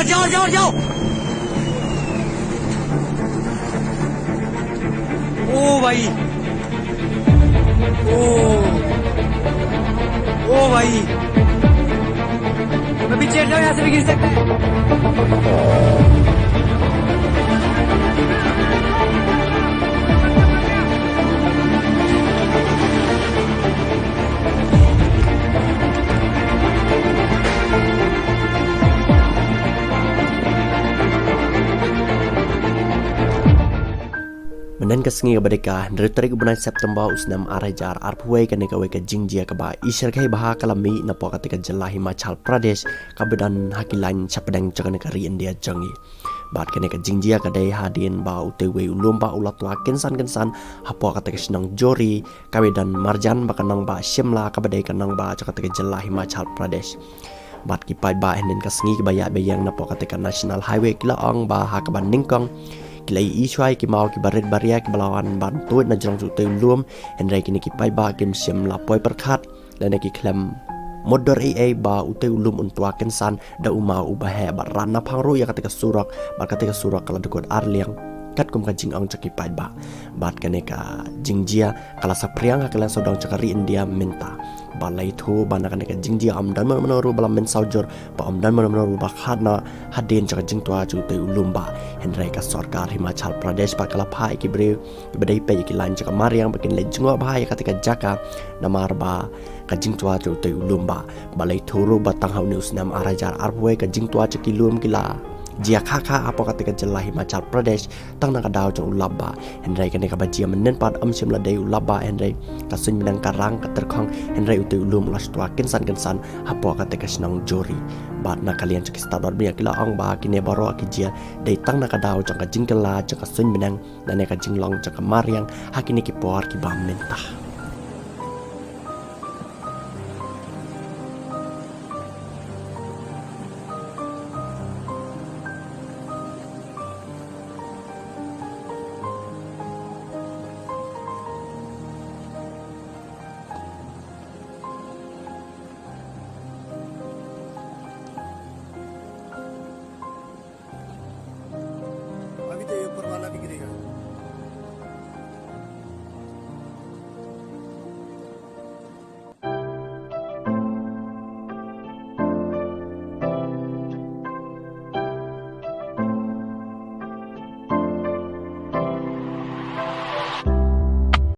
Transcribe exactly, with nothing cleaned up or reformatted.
जाओ, जाओ, जाओ। ओ भाई, ओ, ओ भाई, मैं पीछे हट जाऊं, यहाँ से भी गिर सकता है। Mynhynnin ka sngi kaba dei ka hynriew tarik u bnai September u snem ar hajar arphew wei, kane kawei ka jingjia kaba i syrkhei bha ka la mih napoh kata ka jylla Himachal Pradesh, kaba don ha ki lain shapdeng jong kane ka ri India jong ngi. Bad kane ka jingjia ka dei hadien ba utei uwei u lum bah u la twa kynsan kynsan hapoh kata ka shnong Jori, kaba don marjan bad ka nongbah Shimla, kaba dei ka nongbah jong kata ka jylla Himachal Pradesh. Bad ki paidbah hynnin ka sngi kiba ïaid ba ïeng napoh kata ka National Highway ki la ong ba ha kaba nyngkong ki la ïohi shuwa ïa ki maw kiba rit ba ria kiba la wan ban tuid na jrong jong utei u lum, hynrei kine ki paidbah kim shym la poi pyrkhat lane ki khlem mutdur ei ei ba utei u lum un twa kynsan da u maw uba heh bad ran naphang ruh ïa kata ka surok, bad kata ka surok ka la dkut ar liang, katkum ka jingong jong ki paidbah. Bad kane ka jingjia ka la saphriang ha ka liang sawdong jong ka ri India mynta. Ba la ïathuh ba na kane ka jingjia ym don mano mano ruh ba la mynsaw jur, ba ym don mano mano ruh ba khat na hadien jong ka jingtwa jong utei u lum bah. Hynrei ka sorkar Himachal Pradesh pat ka la phah ïa ki briew kiba dei peit ïa ki lain jong ka mariang ba kin leit jngoh bha ïa kata ka jaka, namar ba ka jingtwa jong utei u lum bah. Ba la ïathuh ruh ba tang ha une u snem ar hajar arphew wei ka jingtwa jong ki lum ki la jia kha kha hapoh kata ka jylla Himachal Pradesh, tang na ka daw jong u lap bah. Hynrei kane kaba jia mynhynnin pat ym shym la dei u lap bah, hynrei ka suiñ bneng ka rang ka tyrkhong, hynrei utei u lum u la shu twa kynsan kynsan hapoh kata ka shnong Jori. Bad na ka liang jong ki stad bad bniah ki la ong ba kine baroh ki jia dei tang na ka daw jong ka jingkylla jong ka suiñ bneng lane ka jinglong jong ka mariang ha kine ki por kiba mynta.